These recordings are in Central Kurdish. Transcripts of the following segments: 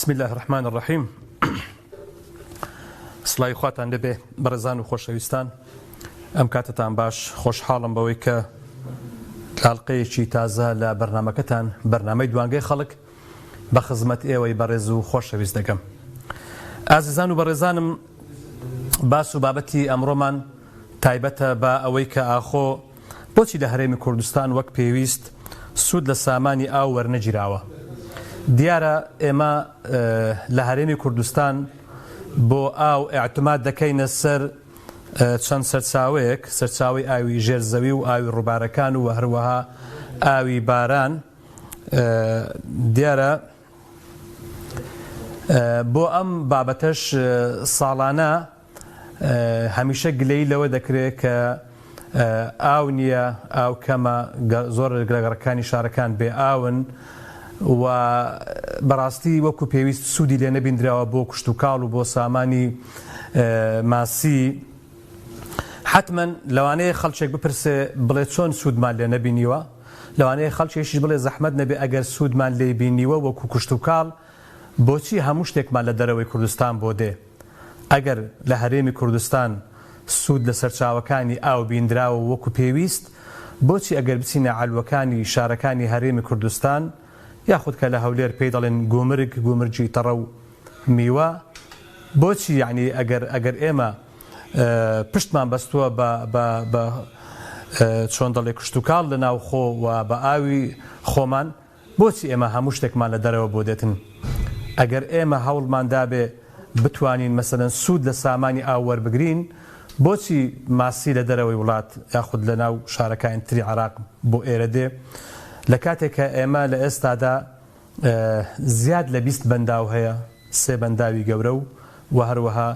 بسم اللە الرحمن الرحیم سڵاوی خواتان لێبێ بەڕێزان و خۆشەویستان ئەم کاتتان باش خۆشحاڵم بەوەی کە لاڵقەیەکی تازە لە بەرنمەکەتان بەرنمەی دوانگەی خەڵک بە خزمەت ئێوەی بەڕێز و خۆشەویست دەگەم ئازیزان و بەڕێزانم باس و بابەتی ئەمڕۆمان تایبەتە بە ئەوەی کە ئاخۆ بۆچی لە هەرێمی کوردستان وەک پێویست سوود لە سامانی ئاو وەرنەگیراوە؟ دیارە ئێمە لە هەرێمی کوردستان بۆ ئاو ئیعتماد دەکەینە سەر چەند سەرچاوەیەک، سەرچاوەی ئاوی ژێر زەوی و ئاوی ڕووبارەکان و هەروەها ئاوی باران. دیارە بۆ ئەم بابەتەش ساڵانە هەمیشە گلەیی لەوە دەکرێت کە ئاو نییە، ئاو کەمە، زۆر لە گەڕەکانی شارەکان بێ ئاون و بەڕاستی وەکو پێویست سوودی لێ نەبیندراوە بۆ کشتوکاڵ و بۆ سامانی ماسی. حەتمەن لەوانەیە خەڵکێک بپرسێ بڵێ چۆن سوودمان لێ نەبینیوە؟ لەوانەیە خەڵکێکیش بڵێ زەحمەت نەبێ ئەگەر سوودمان لێی بینیوە وەکو کشتوکاڵ بۆچی هەموو شتێکمان لە دەرەوەی کوردستان بۆ دێ؟ ئەگەر لە هەرێمی کوردستان سوود لە سەرچاوەکانی ئاو بیندراوە وەکو پێویست، بۆچی ئەگەر بچینە عەلوەکانی شارەکانی هەرێمی کوردستان یاخود کە لە هەولێر پێی دەڵێن گومرگ، گومرگی تەڕە و میوە، بۆچی یەعنی ئەگەر ئەگەر ئێمە پشتمان بەستووە بە بە بە چۆن دەڵێ کشتوکاڵ لە ناوخۆ و بە ئاوی خۆمان، بۆچی ئێمە هەموو شتێکمان لە دەرەوە بۆ دێتن؟ ئەگەر ئێمە هەوڵمان دابێ بتوانین مەسەلەن سوود لە سامانی ئاو وەربگرین، بۆچی ماسی لە دەرەوەی وڵات یاخود لە ناو شارەکانی تری عێراق بۆ ئێرە دێ؟ لە کاتێک کە ئێمە لە ئێستادا زیاد لە 20 بەنداو هەیە، سێ بەنداوی گەورە و و هەروەها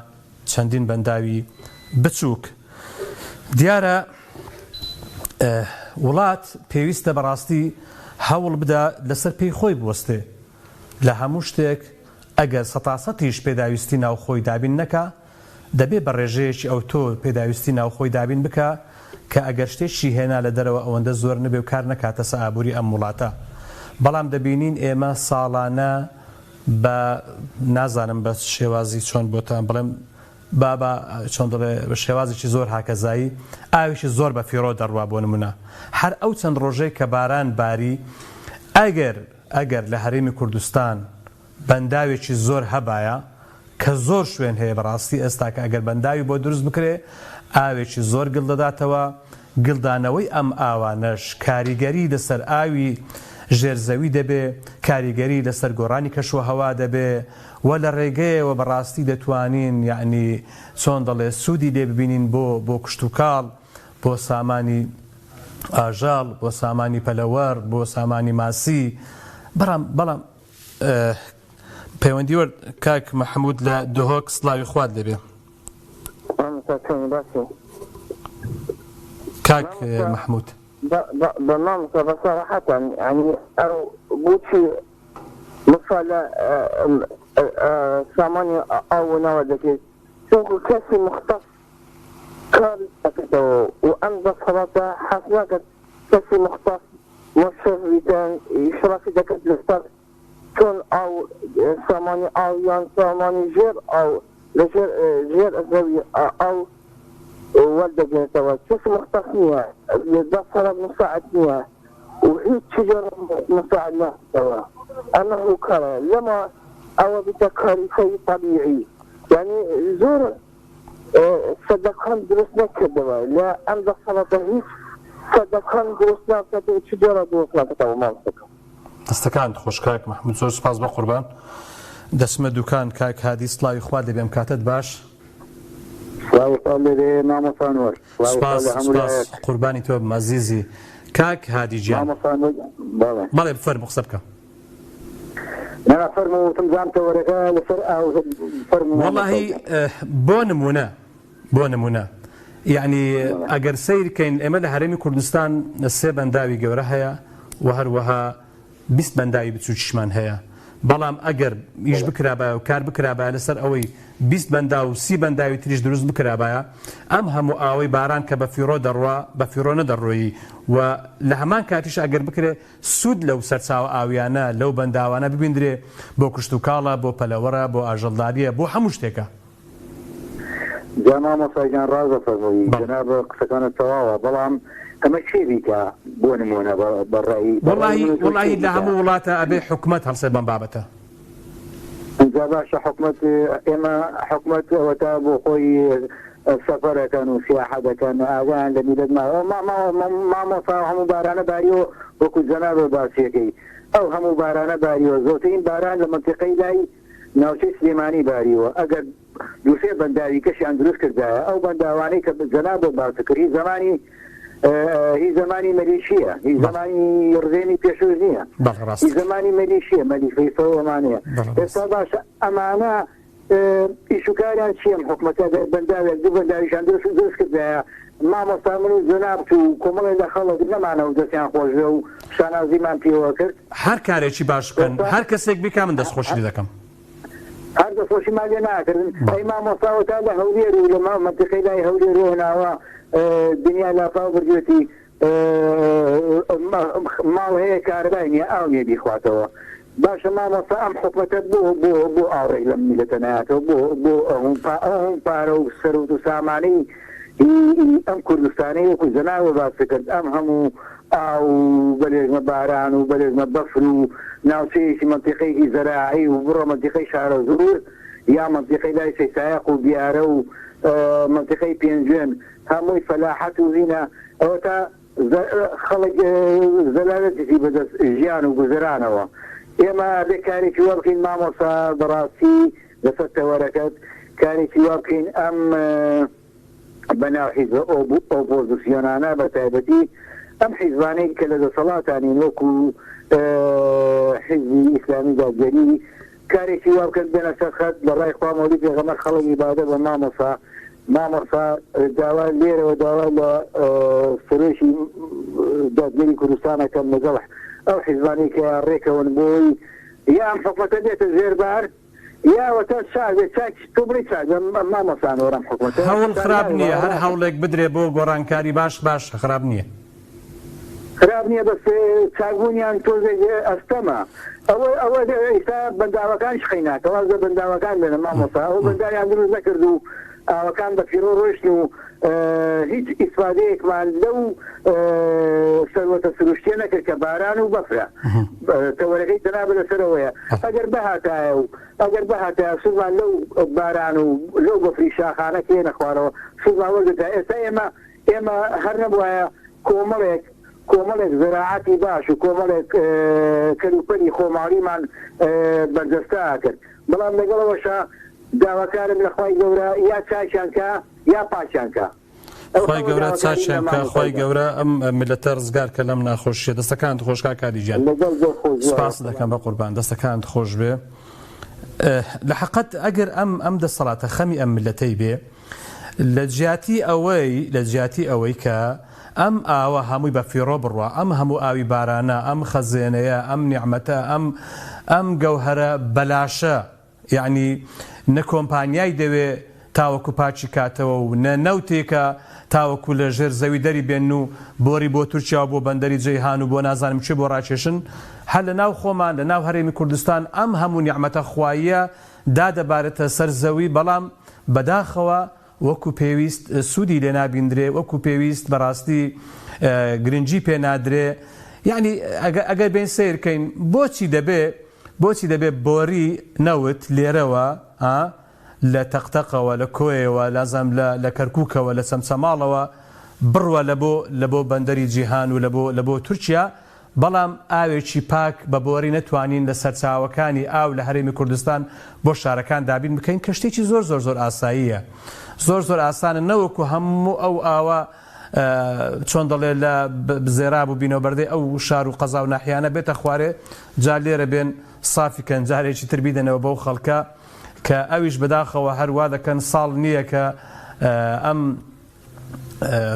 چەندین بەنداوی بچووک. دیارە وڵات پێویستە بەڕاستی هەوڵ بدا لەسەر پێی خۆی بوەستێ لە هەموو شتێک، ئەگەر سەتاسەتیش پێداویستی ناوخۆی دابین نەکا، دەبێ بە ڕێژەیەکی ئەوتۆ پێداویستی ناوخۆی دابین بکا کە ئەگەر شتێکیشی هێنا لە دەرەوە ئەوەندە زۆر نەبێ و کار نەکاتە سە ئابووری ئەم وڵاتە. بەڵام دەبینین ئێمە ساڵانە بە نازانم بە شێوازی چۆن بۆتان بڵێم با بە چۆن دەڵێ بە شێوازێکی زۆر هاکەزایی ئاوێکی زۆر بە فیڕۆ دەڕوا بۆ نمونە هەر ئەو چەند ڕۆژەی کە باران باری ئەگەر ئەگەر لە هەرێمی کوردستان بەنداوێکی زۆر هەبایە کە زۆر شوێن هەیە بەڕاستی ئێستاکە ئەگەر بەنداوی بۆ دروست بکرێ ئاوێکی زۆر گل دەداتەوە، گلدانەوەی ئەم ئاوانەش کاریگەری لەسەر ئاوی ژێر زەوی دەبێ، کاریگەری لەسەر گۆڕانی کەشوهەوا دەبێ و لە ڕێگەیەوە بەڕاستی دەتوانین یەعنی چۆن دەڵێ سوودی لێ ببینین بۆ بۆ کشتوکاڵ، بۆ سامانی ئاژەڵ، بۆ سامانی پەلەوەر، بۆ سامانی ماسی، بەڵام بەڵام پەیوەندی وەرد کاک مەحمود لە دهۆک سڵاوی خوات لێبێ. مامۆستا چۆنی باشی؟ کاک مەحمود. بە مامۆستا بە سەراحەتەن یانی ئەو بۆچی مفالە سامانی ئاو و ناوە دەکرێت چونکو کەسی مختص کاری ناکردەوە و ئەم دەسەڵاتە حەز ناکات کەسی مختص مشرف بیتن ئیشرافی دەکرد لەسەر چۆن ئاو سامانی ئاو یان سامانی ژێر ئاو لە ژێر ژێر زەوی ئاو وەردەگرێتەوە کەسی مختص نییە دەسەڵات مساعد نییە و هیچ جۆرە مساعد ناکاتەوە ئەمە هۆکارە لەما ئەوە بیتە کاریسەی تەبیعی یعنی زۆر سەدەکان دروست نەکردەوە لە ئەم دەسەڵاتە هیچ سەدەکان دروست ناکات و چ جۆرە دروست ناکاتەوە مامۆستاکەم. دەستەکانت خۆش کاک مەحمود زۆر سوپاس بەقوربان دەچمە دوکان کاک هادی سڵاوی خوات لێبێ ئەم کاتەت باش. سڵاوی خوات لێبێ مامۆستا نوور سڵاوی خوا سوپاس لە هەموو سوپاس لایەک. قوربانی تۆ بم ئەزیزی کاک هادی گیان. مامۆستا نوور بەڵێ. بەڵێ بفەرموو قسە بکە. نا فەرموو وتم زام تەوەرەکە لەسەر ئاو فەرموو مامۆستا وەڵاهی گیان. بۆ نموونە بۆ نموونە یەعنی ئەگەر سەیر کەین ئێمە لە هەرێمی کوردستان سێ بەنداوی گەورە هەیە و هەروەها 20 بەنداوی بچووکیشمان هەیە. بەڵام ئەگەر ئیش بکرابایە و کار بکرابایە لەسەر ئەوەی 20 بەنداو و 30 بەنداوی تریش دروست بکرابایە ئەم هەموو ئاوەی باران کە بە فیڕۆ دەڕوا بە فیڕۆ نەدەڕۆیی و لە هەمان کاتیش ئەگەر بکرێ سوود لەو سەرچاوە ئاویانە لەو بەنداوانە ببیندرێ بۆ کشتوکاڵە بۆ پەلەوەرە بۆ ئاژەڵداریە بۆ هەموو شتێکە. جا مامۆستا گیان ڕاست دەفەرمووی بەڵێ. جەنابت قسەکانت تەواوە بەڵام ئەمە کێ بیکا بۆ نموونە بە ڕەئی بە ڕای وەڵاهی من و تۆ کێ وەڵاهی لە بیکا؟ هەموو وڵاتە ئەبێ حکومەت هەڵسێ بەم بابەتە. ئینجا باشە حکومەت ئێمە حکومەت ئەوەتا بۆ خۆی سەفەر ئەکەن و سیاحەت ئەکەن ئاگایان لە میلەت ماوە مامۆستا ئەو هەموو بارانە باریوە وەکو جەنابت باسی ئەکەی ئەو هەموو بارانە باریوە زۆرترین باران لە مەنتیقەی لای ناوچەی سلێمانی باریوە ئەگەر دووسێ بەنداوی کەشیان دروست کردایە ئەو بەنداوانەی کە جەنابت باست کرد هی زەمانی هی زەمانی مەلیشیە هی زەمانی ڕژێمی پێشوش نییە هی زەمانی مەلیشیە مەلیک فەیسەڵ ئەمانەیە ئێستا باشە ئەمانە ئیش و کاریان چییە ئەم حکومەتە بەنداوێک دوو بەنداویشان دروست دروست کردایە مامۆستا من و جەنابت و کۆمەڵێ لە خەڵک نەمانەوە دەستیان خۆش بێ و شانازیمان پێوە کرد. هەر کارێکی باش بکەن هەر کەسێک بیکا من دەستخۆشی لێ دەکەم. هەر دەستخۆشیمان لێ ناکردن ئەی مامۆستا وەتا لە هەولێر و لە مەنتیقەی لای هەولێر و ناوە دنیا لافاو بردوێتی ماڵ هەیە کارەبای نیە ئاو نیە بیخواتەوە باشە مامۆستا ئەم حکومەتە بۆ بۆ بۆ ئاوڕێک لەم میلەتە نایاتەوە بۆ بۆ ئەو پارە و سەروت و سامانەی ئەم کوردستانەی وەکو جەنابت باست کرد ئەم هەموو ئاو و بەلێژمە باران و بەلێژمە بەفر و ناوچەیەکی مەنتیقەیەکی زەراعی و بڕۆ مەنتیقەی شارەزوور یا مەنتیقەی لای سەیسایەق و بیارە و مەنتیقەی پێنجوێن هەمووی فەلاحەت و هینە ئەوەتا خەڵک زەلالەتێکی بەدەست ژیان و گوزەرانەوە ئێمە ئەبێ کارێکی وا بکەین مامۆستا بەڕاستی لەسەر تەوەرەکەت کارێکی وا بکەین ئەم بەناو حیزبە ئۆپۆزسیۆنانە بە تایبەتی ئەم حیزبانەی کە لە دەسەڵاتانین وەکو حیزبی ئیسلامی دادگەری کارێکی وا بکەن بێنە سەر خەت لە ڕای خوا مەولی پێغەمبەر خەڵک ئیبادە بە مامۆسا مامۆسا داوا لێرەوە داوا لە سەرۆکی دادگەری کوردستان ئەکەم لەگەڵ ئەو حیزبانەی کە ڕێکەون بۆی یا ئەم حکومەتە بێتە ژێر بار یا وەتا چاک بێ چاک تۆ بڵێی چاک بێ مامۆستا نۆر ئەم حکومەتە هەوڵ چاک خراپ نابێ نییە هەر باوەڕ ناکەم. هەوڵێک بدرێ بۆ گۆڕانکاری باش باشە خراپ نییە. خراپ نییە بەس چاکبوونیان تۆزێک ئەستەمە ئەوە ئەوە ئیستا بەنداوەکانیش قەیناکە واز لە بەنداوەکان بێنە مامۆستا ئەوە بەنداویان دروست نەکرد و ئاوەکان بە فیڕۆ ڕۆیشتن و هیچ ئیسفادەیەکمان لەو سەروەتە سروشتیە نەکرد کە باران و بەفرە تەوەرەکەی جەنابت لەسەر ئەوەیە ئەگەر بهاتایە و ئەگەر بهاتایە سوودمان لەو باران و لەو بەفری شاخانە کە یەنە خوارەوە سوودمان وەرگرتایە ئێستا ئێمە ئێمە هەر نەبوایە کۆمەڵێک کۆمەڵێک زەراعەتی باش و کۆمەڵێک کەلوپەلی خۆماڵیمان بەرجەستە ئەکرد بەڵام لەگەڵ ئەوەشا داواکارم لە خوای گەورە یا چاکیان کا یا پاکیان کا ئەو خوای ئەوە گەورە داواکاریم چاکیان لە کا مامۆستای خوای گیان. گەورە ئەم میللەتە ڕزگار کە لەم ناخۆشیە دەستەکانت خۆش کاک هادی گیان لەگەڵ دڵ خۆش بووە سپاست دەکەم بە قوربان دەستەکانت خۆش بێ لە حەقەت ئەگەر ئەم ئەم دەسەڵاتە خەمی ئەم میللەتەی بێ لە جیاتی ئەوەی لە جیاتی ئەوەی کە ئەم ئاوە هەمووی بە فیڕۆ بڕوا ئەم هەموو ئاوی بارانە ئەم خەزێنەیە ئەم نیعمەتە ئەم ئەم گەوهەرە بەلاشە یەعنی نە کۆمپانیای دەوێ تاوەکو پاکی کاتەوە و نە نەوتێکە تاوەکو لە ژێر زەوی دەری بێنن و بۆری بۆ تورکیا و بۆ بەندەری جەیهان و بۆ نازانم کوێ بۆ ڕاکێشن هەر لە ناو خۆمان لە ناو هەرێمی کوردستان ئەم هەموو نیعمەتە خواییە دادەبارێتە سەر زەوی بەڵام بەداخەوە وەکو پێویست سوودی لێ نابیندرێ وەکو پێویست بەڕاستی گرنگی پێ نادرێ یعنی ئەگەر بێین سەیر کەین بۆچی دەبێ بۆچی دەبێ بۆری نەوت لێرەوە ها لە تەقتەقەوە لە کۆیەوە لازم لە لە کەرکوکەوە لە چەمچەماڵەوە بڕوە لە بۆ لە بۆ بەندەری جیهان و لە بۆ لە بۆ تورکیا بەڵام ئاوێکی پاک بە بۆری نەتوانین لە سەرچاوەکانی ئاو لە هەرێمی کوردستان بۆ شارەکان دابین بکەین کە شتێکی زۆر زۆر زۆر ئاساییە زۆر زۆر ئاسانە نەوەکو هەموو ئەو ئاوە چۆن دەڵێ لە زێراب و بینەوبەردەی ئەو شار و قەزا و ناحیانە بێتە خوارێ جا لێرە بێن سافی کەن جارێکی تر بیدەنەوە بەو خەڵکە کە ئەویش بەداخەوە هەر وا دەکەن ساڵ نییە کە ئەم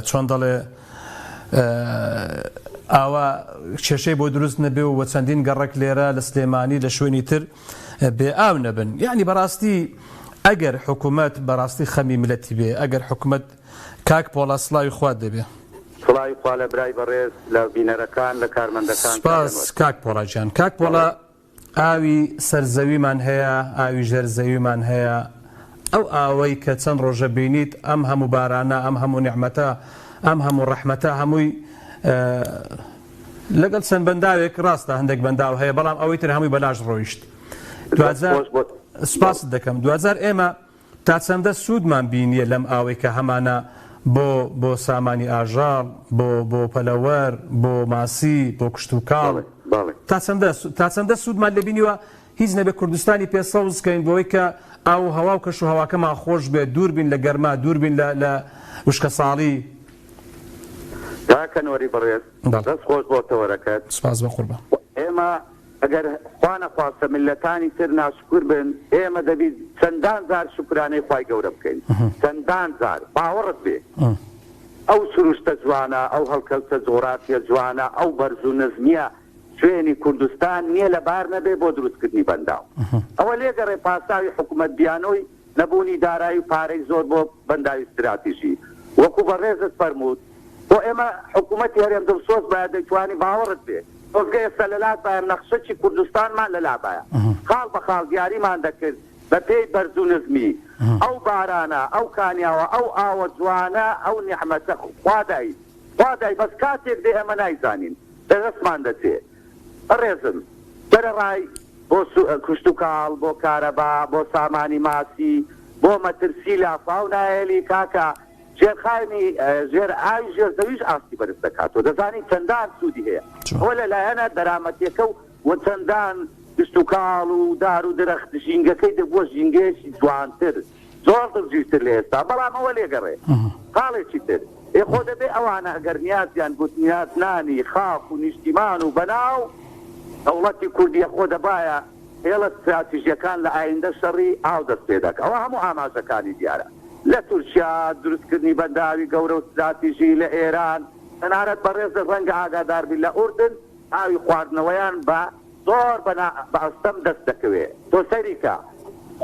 چۆن دەڵێ. ئاوا کێشەی بۆ دروست نەبێ و چەندین گەڕەک لێرە لە سلێمانی لە شوێنی تر بێ ئاو نەبن یعنی بەڕاستی ئەگەر حکوومەت بەڕاستی خەمی ملەتی بێ ئەگەر حکوومەت کاک پۆڵا سڵاوی خوات دەبێ. سڵاوی خوا لە برای بەڕێز لە بینەرەکان لە کارمەندەکان کاک سوپاس ئەنوەر. کاک پۆڵا گیان. کاک پۆڵا بەڵێ. ئاوی سەر زەویمان هەیە، ئاوی ژێر زەویمان هەیە، ئەو ئاوەی کە چەند ڕۆژە بینیت ئەم هەموو بارانە، ئەم هەموو نیعمەتە، ئەم هەموو ڕەحمەتە هەمووی لەگەڵ چەند بەنداوێک ڕاستە هەندێک بەنداو هەیە بەڵام ئەوەی تر هەمووی بەلاش ڕۆیشت. دەست دواجار خۆش بۆ سوپاست دەکەم. دواجار ئێمە تا چەندە سوودمان بینیە لەم ئاوەی کە هەمانە بۆ بۆ سامانی ئاژاڵ، بۆ بۆ پەلەوەر، بۆ ماسی، بۆ کشتوکاڵ؟ بەڵێ بەڵێ. تا چەندە تا چەندە سوودمان لێ بینیوە هیچ نەبێ کوردستانی پێ سەوز کەین بۆی کە ئاو و هەوا و کەش و هەواکەمان خۆش بێ دوور بین لە گەرما دوور بین لە لە وشکەساڵی. کاکە نۆری بەڕێز بەڵێ. دەست خۆش بۆ تەوەرەکەت. سوپاس بەقوربان. ئێمە ئەگەر خوا نەخواستە میللەتانی تر ناشکور بن ئێمە دەبی چەندان جار شوکرانەی خوای گەورە بکەین چەندان جار باوەڕت بێ ئەو سروشتە جوانە ئەو هەڵکەوتە جوغرافیە جوانە ئەو بەرز و نزمیە شوێنی کوردستان نیە لەبار نەبێ بۆ دروستکردنی بەنداو ئەوە لێگەڕێ پاساوی حکومەت بیانۆی نەبوونی دارایی و پارەی زۆر بۆ بەنداوی ستراتیژی وەکو بەڕێزت فەرمووت بۆ ئێمە حکومەتی هەرێم دڵسۆز بایە دەیتوانی باوەڕت بێ خۆزگە ئێستا لەلات بایە نەخشەکی کوردستانمان لەلا بایە خاڵ بە خاڵ دیاریمان دەکرد بە پێی بەرز و نزمی ئەو بارانە ئەو کانیاوە ئەو ئاوە جوانە ئەو نیعمەتە خوا دای خوا دای بەس کاتێک دێ ئێمە نایزانین لە دەستمان دەچێ بەڕێزم سەرەڕای بۆ کشتوکاڵ بۆ کارەبا بۆ سامانی ماسی بۆ مەترسی لافاو نایەلی کاکە ژێرخانی ژێر ئاوی ژێر زەویش ئاستی بەرز دەکاتەوە دەزانی چەندان سوودی هەیە ئەوە لە لایەنە دەرامەتیەکە و و چەندان کشتوکاڵ و دار و درەخت ژینگەکەی دەبووە ژینگەیەکی جوانتر زۆر دڵگیرتر لە ئێستا بەڵام ئەوە لێگەڕێ خاڵێکی تر ئێ خۆ دەبێ ئەوانە ئەگەر نیازیان بنیاتنانی خاک و نیشتیمان و بەناو دەوڵەتی کوردیە خۆ دەبایە هێڵە ستراتیژیەکان لە ئایندە شەڕی ئاو دەست پێ دەکا ئەوە هەموو ئاماژەکانی دیارە لە تورکیا دروستکردنی بەنداوی گەورە و ستراتیژی لە ئێران تەنانەت بەڕێزت ڕەنگە ئاگادار بی لە ئوردن ئاوی خواردنەوەیان بە زۆر بە نا بە ئەستەم دەست دەکەوێ تۆ سەیری کە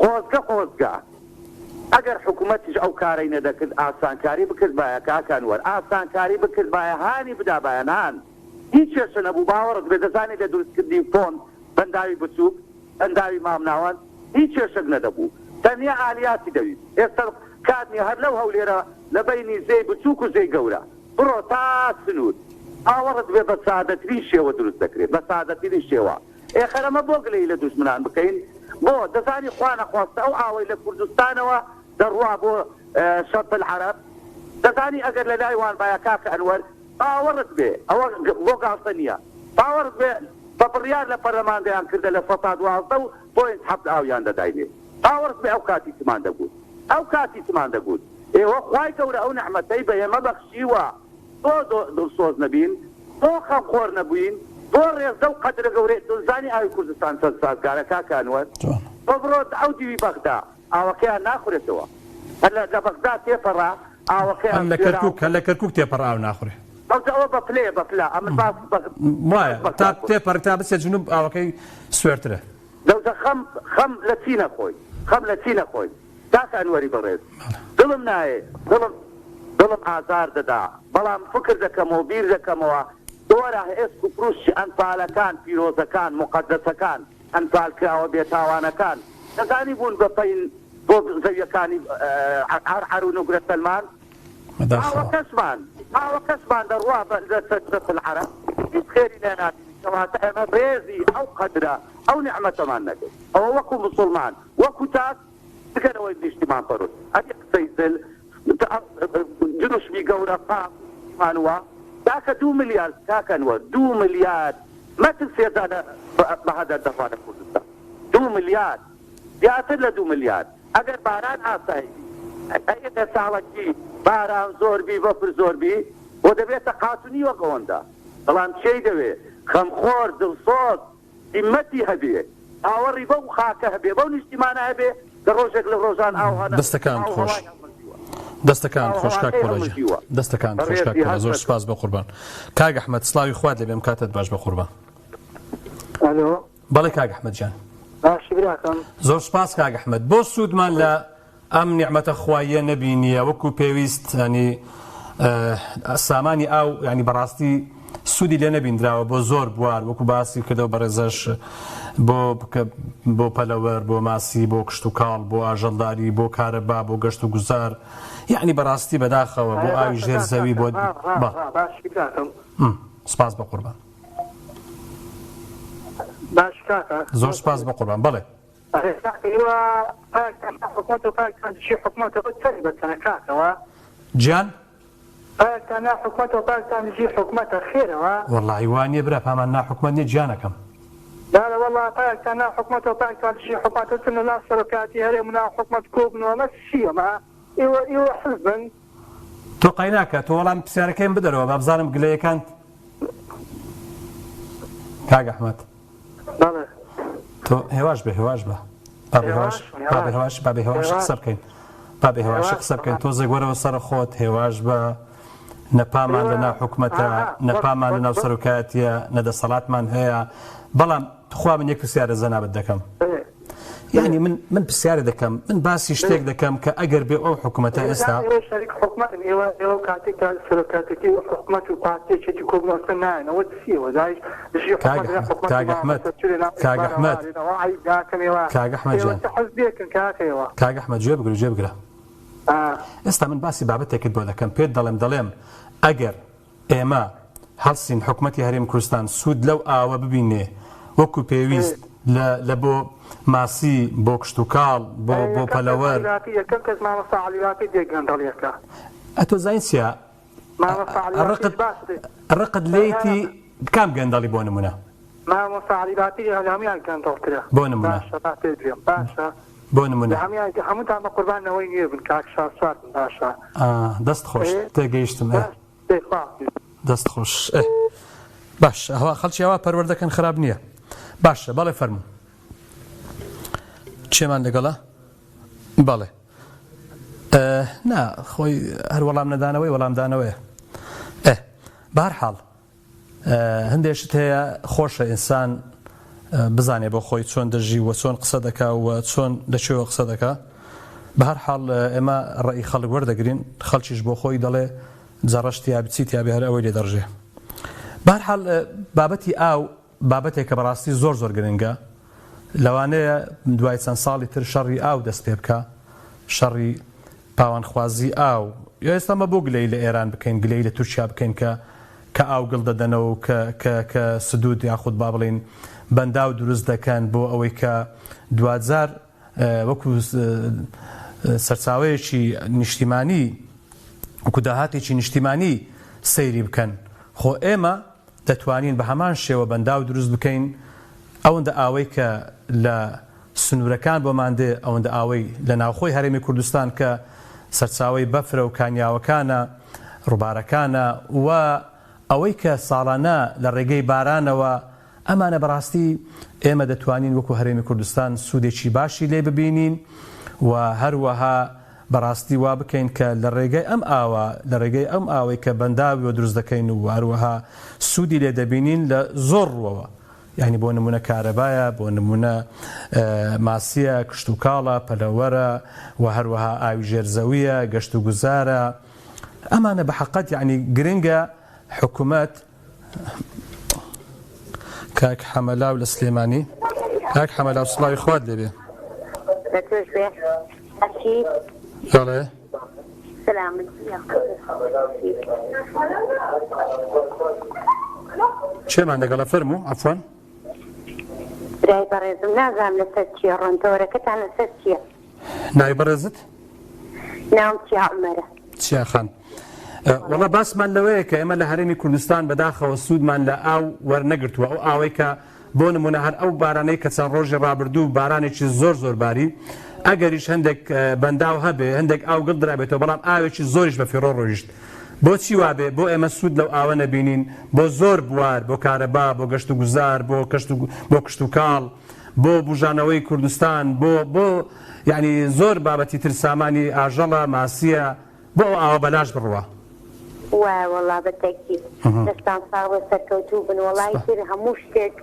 خۆزگە خۆزگە ئەگەر حکومەتیش ئەو کارەی نەدەکرد ئاسانکاری بکردبایە کاک ئەنوەر ئاسانکاری بکردبایە هانی بدابایەن هان هیچ کێشە نەبوو باوەڕت بێ دەزانی لە دروستکردنی فۆند بەنداوی بچوک بەنداوی مامناوەند هیچ کێشەک نەدەبوو تەنیا ئالیاتی دەویست ئێستا کات نیە هەر لەو هەولێرە لە بەینی زێی بچوک و زێی گەورە بڕۆ تا سنور باوەڕت بێ بە سادەترین شێوە دروست دەکرێ بە سادەترین شێوە ئێخەر ئەمە بۆ گلەیی لە دوژمنان بکەین بۆ دەزانی خوا نەخواستە ئەو ئاوەی لە کوردستانەوە دەڕوا بۆ شەت العرب دەزانی ئەگەر لە لای وان بایە کاکە ئەنوەر باوەڕت بێ ئەوە بۆ گاڵتە نیە باوەڕت بێ بە بڕیار لە پەرلەمان دەیان کردە لە سەتا 12 و point حەفت ئاویان دەداینێ باوەڕت بێ ئەو کاتی چمان دەگوت ئەو کاتی چمان دەگوت ئێوە خوای گەورە ئەو نیعمەتەی بە ئێمە بەخشیوە بۆ دڵسۆز نەبین بۆ خەمخۆر نەبوین بۆ ڕێز لەو قەدرە گەورەی دڵزانی ئاوی کوردستان چەند سازگارە کاکە ئەنوەر تۆ بڕۆ ئەو دیوی بەغدا ئاوەکەیان ناخورێتەوە هەر لە بەغدا تێپەڕا ئاوەکەیان هەر لە کەرکوک هەر لە کەرکوک تێپەڕ ئاو ناخورێ. ئەوجا ئەوە بە پلەیە بە پلە ئەمن باس وایە تا تێپەڕی تا بچێ جنوب ئاوەکەی سوێرترە. دەوجا خەم خەم لە چی نەخۆین خەم لە چی نەخۆین کاک ئەنوەری بەڕێز دڵم نایێ دڵم دڵم ئازار دەدا بەڵام فکر دەکەمەوە بیر دەکەمەوە دۆرە ئێسک و پروسکی ئەنفالەکان پیرۆزەکان موقەدەسەکان ئەنفالکراوە بێتاوانەکان دەزانی بوون بە پەین بۆ زەویەکانی عەرعەر و نوگرە سەلمان بەداخەوە. ئاوەکەشمان ئاوەکەشمان دەڕوا بە لەسەر شەت العەرەب هیچ خێری لێ نابینین کەواتە ئێمە ڕێزی ئەو قەدرە ئەو نیعمەتەمان نەگرت ئەوە وەکو موسوڵمان وەکو تاک جگە لەوەی نیشتیمان پەروت ئەبی قسەی زل دروشمی گەورە پاک و نیشتیمان وا کاکە دوو ملیارد کاک ئەنوەر دوو ملیارد مەتر سێجا لە بە هەدەر دەڕوا لە کوردستان دوو ملیارد زیاتر لە دوو ملیارد ئەگەر باران ئاسایی بی ئەی ئەگەر ساڵەکی باران زۆر بی بەفر زۆر بی بۆ دەبێتە قات و نیوەک ئەوەندە بەڵام کێی دەوێ خەمخۆر دڵسۆز هیمەتی هەبێ باوەڕی بەو خاکە هەبێ بەو نیشتیمانە هەبێ کە ڕۆژێک لە ڕۆژان ئاو دەستەکانت ئاو خۆش هەوای هەڵمژیوە. دەستەکانت خۆش کاک ئاوهەواکەی پۆڵا گیان. هەڵمژیوە. دەستەکانت خۆش کاک بەڕێزی پۆڵا هەر زۆر سەرکەوتوو. سوپاس بەقوربان. کاک ئەحمەد سڵاوی خوات لێبێ ئەم کاتەت باش بەقوربان. ئەلۆ. بەڵێ کاک ئەحمەد گیان. باشی براکەم. زۆر سوپاس کاک ئەحمەد. بۆ سوودمان لە ئەم نیعمەتە خواییە نەبینیە وەکو پێویست ینی سامانی ئاو ینی بەڕاستی سوودی لێ نەبیندراوە بۆ زۆر بوار وەکو باسی کردەوە بەڕێزەش بۆ بۆ پەلەوەر بۆ ماسی بۆ کشتوکاڵ بۆ ئاژەڵداری بۆ کارەبا بۆ گەشت و گوزار یعنی بەڕاستی بەداخەوە بۆ ئاوی ژێر زەوی بۆ سپاس بە قوربان باش کاکە زۆر سپاس بە قوربان بەڵێ ئەرێ کاکە ئێوە پارتان حکومەتە و پارتان دژی حکومەتە بۆ چەند بە چەنە کاکەوە؟ گیان؟ پارتان نا حکومەتە و پارتان دژی حکومەتە خێرەوە؟ وەڵاهی وا نیە برا پامان نا حکومەت نیە گیانەکەم. بارە وەڵا پارتان نا حکومەتە و پارتان دژی حکومەتە چن لە ناو سەرۆکایەتی هەرێم و ناو حکومەت کۆبنەوە مەس چیە مە ئێوە ئێوە حزبن؟ تۆ قەیناکە تۆ وەڵام پرسیارەکەیم بدەرەوە با بزانم گلەیەکانت کاک ئەحمەد. بەڵێ. تۆ هێواش بە هێواش بە با بە هێواش با بە هێواش با بە هێواش قسە بکەین با بە هێواش قسە بکەین تۆزێک وەرەوە سەر خۆت هێواش بە نە پامان لە ناو حکومەتە نە پامان لە ناو سەرۆکایەتیە نە دەسەڵاتمان هەیە بەڵام تخوا من یەک پرسیارە جەنابت دەکەم یعنی من من پرسیارە دەکەم من باسی شتێک دەکەم کە ئەگەر بێ ئەو حکوومەتە ئێستا ئێوە شەریک حکومەتن ئێوە ئێوە کاتێک کە سەرۆکاتەکەی حکومەت و پارتی یەکێتی کۆبوونەوە نایەنەوە چیەوە دایش دژی کاک حکومەت لە ئەحمەد حکومەت کاک ئەحمەد مامەسە چ لە ناو کاک ئیخبارەوە ئەحمەد ئارێنەوە عەیب ناکەن ئێوە کاک ئەحمەد ئێوە گیان چ حزبێکن کاکە ئێوە کاک ئەحمەد گوێ بگرە گوێ بگرە ئا. ئێستا من باسی بابەتێکت بۆ دەکەم پێت دەڵێم دەڵێم ئەگەر ئێمە هەڵسین حکومەتی هەرێم کوردستان سوود لەو ئاوە ببینێ وەکو پێویست لە لە بۆ ماسی بۆ کشتوکاڵ بۆ ئەرێ بۆ یەکەم کەس پەلەوەر عەلی باپیر یەکەم کەس مامۆستا عەلی باپیر دێ گەندەڵیەکە. ئەتۆ زانی چیە مامۆستا عەلی باپیر ڕقت باش دێ ڕقت نا لێیتی نا کام گەندەڵی بۆ نمونە؟ مامۆستا عەلی باپیر لە هەموویان گەندەڵترە بۆ نمونە؟ باشە با پێت بێم باشە بۆ لە نمونە؟ هەموویان هەمووتان بە قوربان نەوەی نوێ بن کاک شاسوار بن باشە ئا دەست خۆش ئێ تێگەیشتم ئێ باش دەی خوا حافیز. دەست خۆش ئێ باش ئەوە خەڵکی ئەوە پەروەردەکەن خراپ نییە باشە بەڵێ فەرموو چێمان لەگەڵە بەڵێ نا خۆی هەر وەڵام نەدانەوەی وەڵامدانەوەیە ئێ بەهەرحاڵ هەندێک شت هەیە خۆشە ئینسان بزانێ بۆ خۆی چۆن دەژی و چۆن قسە دەکا و چۆن لە کوێوە قسە دەکا بە هەر حاڵ ئێمە ڕێی خەڵک وەردەگرین خەڵکیش بۆ خۆی دەڵێ جەڕەش تیابی چی تیابێ هەر ئەوەی لێ دەڕژێ بە هەر حاڵ بابەتی ئاو بابەتێکە بەڕاستی زۆر زۆر گرنگە لەوانەیە دوای چەند ساڵی تر شەڕی ئاو دەست پێ بکا شەڕی پاوانخوازی ئاو ئێستا مە بۆ گلەیی لە ئێران بکەین گلەیی لە تورکیا بکەین کە کە ئاو گڵ دەدەنەوە و کە کە کە سدود یاخود با بڵێین بەنداو دروست دەکەن بۆ ئەوەی کە دواجار وەکو سەرچاوەیەکی نیشتیمانی وەکو داهاتێکی نیشتیمانی سەیری بکەن خۆ ئێمە دەتوانین بە هەمان شێوە بەنداو دروست بکەین ئەوەندە ئاوەی کە لە سنوورەکان بۆمان دێ، ئەوەندە ئاوەی لە ناوخۆی هەرێمی کوردستان کە سەرچاوەی بەفرە و کانیاوەکانە، ڕووبارەکانە و ئەوەی کە ساڵانە لە ڕێگەی بارانەوە، ئەمانە بەڕاستی ئێمە دەتوانین وەکو هەرێمی کوردستان سوودێکی باشی لێ ببینین و هەروەها بەڕاستی وا بکەین کە لە ڕێگەی ئەم ئاوە، لە ڕێگەی ئەم ئاوەی کە بەنداویوە دروست دەکەین و هەروەها سوودی لێ دەبینین لە زۆر ڕووەوە. یانی بۆ نموونە کارەبایە، بۆ نموونە ماسییە، کشتوکاڵە، پەلەوەرە و هەروەها ئاوی ژێر زەوییە، گەشتوگوزارە. ئەمانە بە حەقەت یانی گرنگە حکومەت کاک حەمەلاو لە سلێمانی کاک حەمەلاو سڵاوی خوات لێبێ. لە تۆش بێ ئەچی. بەڵێ. کێمان لەگەڵە فەرموو عەفوەن. برای بەڕێزم نازانم لەسەر چیە ڕۆن تەوەرەکەتان لەسەر چیە؟ ناوی بەڕێزت؟ ناوم چیا عومەرە. چیا خان وەڵا باسمان لەوەیە کە ئێمە لە هەرێمی کوردستان بەداخەوە سوودمان لە ئاو وەرنەگرتووە ئەو ئاوەی کە بۆ نموونە هەر ئەو بارانەی کە چەند ڕۆژی ڕابردوو بارانێکی زۆر زۆر باری، ئەگەریش هەندێک بەنداو هەبێ، هەندێک ئاو گڵ درابێتەوە، بەڵام ئاوێکی زۆریش بە فیڕۆ ڕۆیشت. بۆچی وابێ؟ بۆ ئێمە سوود لەو ئاوە نەبینین؟ بۆ زۆر بوار، بۆ کارەبا، بۆ گەشتوگوزار، بۆ کەشت و بۆ کشتوکاڵ، بۆ بوژانەوەی کوردستان، بۆ بۆ یانی زۆر بابەتی تر سامانی ئاژەڵە، ماسییە. بۆ ئەو ئاوە بەلاش بڕوا. وایە وەڵا بە تەئکید. دەستان ساغ بێت سەرکەوتوو بن وەڵا ئیتر هەموو شتێک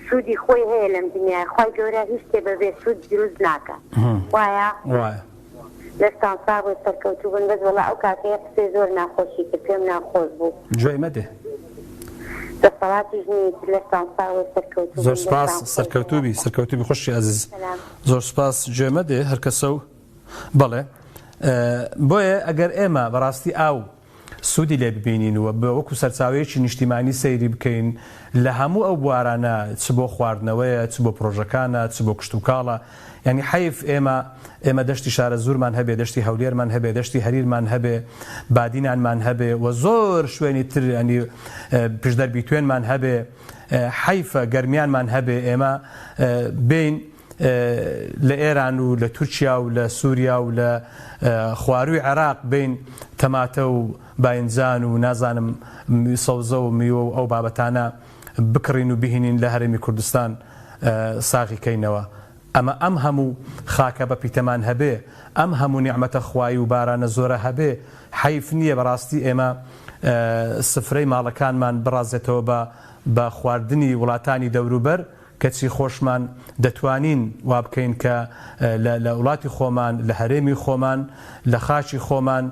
سوودی خۆی هەیە لەم دنیایە خوای گەورە هیچ شتێ بەبێ سوود دروست ناکا وایە؟ وایە. دەستان ساغ بێت سەرکەوتوو بن بەس وەڵا ئەو کاکەیە قسەی زۆر ناخۆشی کرد پێم ناخۆش بوو. گوێی مەدێ. دەسەڵاتیش نییە ئیتر لەشتان ساغ بێت سەرکەوتوو زۆر بن سوپاس دەستان خۆش بێ سەرکەوتوو بی مامۆستا. سەرکەوتوو بی خوشکی ئازیز سەلام. زۆر سوپاس گوێ مەدێ هەرکەسە و بەڵێ بۆیە ئەگەر ئێمە بەڕاستی ئاو سوودی لێ ببینین و وەکو سەرچاوەیەکی نیشتیمانی سەیری بکەین لە هەموو ئەو بوارانە چ بۆ خواردنەوەیە چ بۆ پرۆژەکانە چ بۆ کشتوکاڵە یانی حەیف ئێمە ئێمە دەشتی شارەزوورمان هەبێ دەشتی هەولێرمان هەبێ دەشتی هەریرمان هەبێ بادینانمان هەبێ و زۆر شوێنی تر ینی پشدەر بیتوێنمان هەبێ حەیفە گەرمیانمان هەبێ ئێمە بین لە ئێران و لە تورکیا و لە سوریا و لە خوارووی عێراق بین تەماتە و باینجان و نازانم سەوزە و میوە و ئەو بابەتانە بکڕین و بهینین لە هەرێمی کوردستان ساغی کەینەوە. ئەمە ئەم هەموو خاکە بە پیتەمان هەبێ، ئەم هەموو نیعمەتە خوایی و بارانە زۆرە هەبێ، حەیف نییە بەڕاستی ئێمە سفرەی ماڵەکانمان بڕازێتەوە بە بە خواردنی وڵاتانی دەوروبەر، کەچی خۆشمان دەتوانین وا بکەین کە لە لە وڵاتی خۆمان، لە هەرێمی خۆمان، لە خاکی خۆمان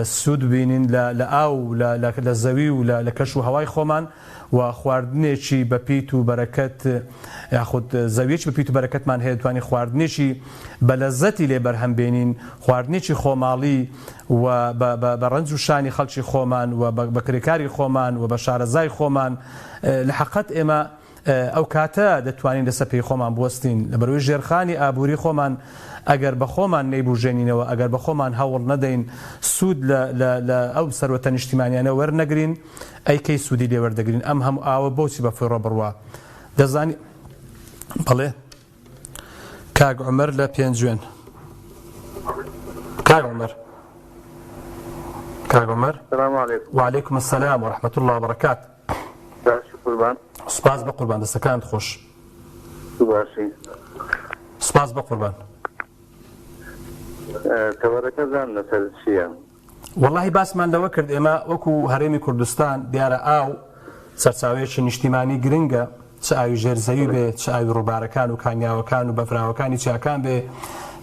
سوود ببینین لە لە ئاو و لە لە لە زەوی و لە لە کەش و هەوای خۆمان و خواردنێکی بە پیت و بەرەکەت یاخود زەویەکی بە پیت و بەرەکەتمان هەیە دەتوانین خواردنێکی بە لەزەتی لێ بەرهەم بێنین خواردنێکی خۆماڵی و بە بە بە ڕەنج و شانی خەڵکی خۆمان و بە بە کرێکاری خۆمان و بە شارەزای خۆمان لە حەقەت ئێمە ئەو کاتە دەتوانین لەسەر پێی خۆمان بوەستین، لەبەرئەوەی ژێرخانی ئابووری خۆمان ئەگەر بە خۆمان نەیبوژێنینەوە، ئەگەر بە خۆمان هەوڵ نەدەین سوود لە لە لە ئەو سەروەتە نیشتیمانیانە وەرنەگرین، ئەی کەی سوودی لێ وەردەگرین؟ ئەم هەموو ئاوە بۆچی بە فیڕۆ بڕوا؟ دەزانی بەڵێ کاک عومەر لە پێنجوێن. کاک عومەر کاک عومەر سلام علیکم. وعلیکم السلام ورحمة الله وبرکات. باشی قوربان. سوپاس بەقوربان دەستەکانت خۆش. تو باشی. سوپاس بەقوربان. تەوەرەکە زان لەسەر چییە؟ وەڵاهی باسمان لەوە کرد ئێمە وەکو هەرێمی کوردستان دیارە ئاو سەرچاوەیەکی نیشتیمانی گرنگە چ ئاوی ژێر زەوی بێ چ ئاوی ڕووبارەکان و کانیاوەکان و بەفراوەکانی چیاکان بێ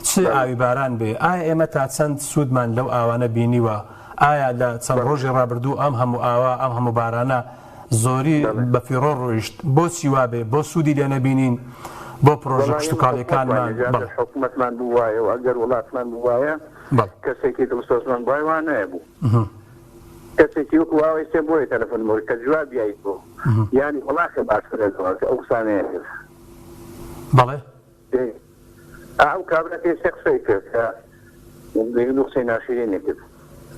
چ ئاوی باران بێ ئایا ئێمە تا چەند سوودمان لەو ئاوانە بینیوە ئایا لە چەند ڕۆژی ڕابردوو ئەم هەموو ئاوە، ئەم هەموو بارانە زۆری بە فیڕۆ ڕۆیشت؟ بۆچی وا بێ؟ بۆ سوودی لێ نەبینین؟ بۆ پڕۆژە وەڵا ئێمە کشتوکاڵییەکانمان؟ حکومەتمان هەیە، بەڵێ. ئەگەر حکومەتمان بووایە و ئەگەر وڵاتمان بووایە، بەڵێ. کەسێکی دڵسۆزمان بووایە وا نەبوو. کەسێکی وەکوو ئاوەی سێ بۆیە تەلەفۆنم بۆ کرد کە جواب بیایت بۆ یانی وڵاخێ باش کرێتەوە کە ئەو قسانەیە کرد. بەڵێ. ئا ئەو کابرا کە ئێستا قسەی کرد کە دوو قسەی ناشرینی کرد.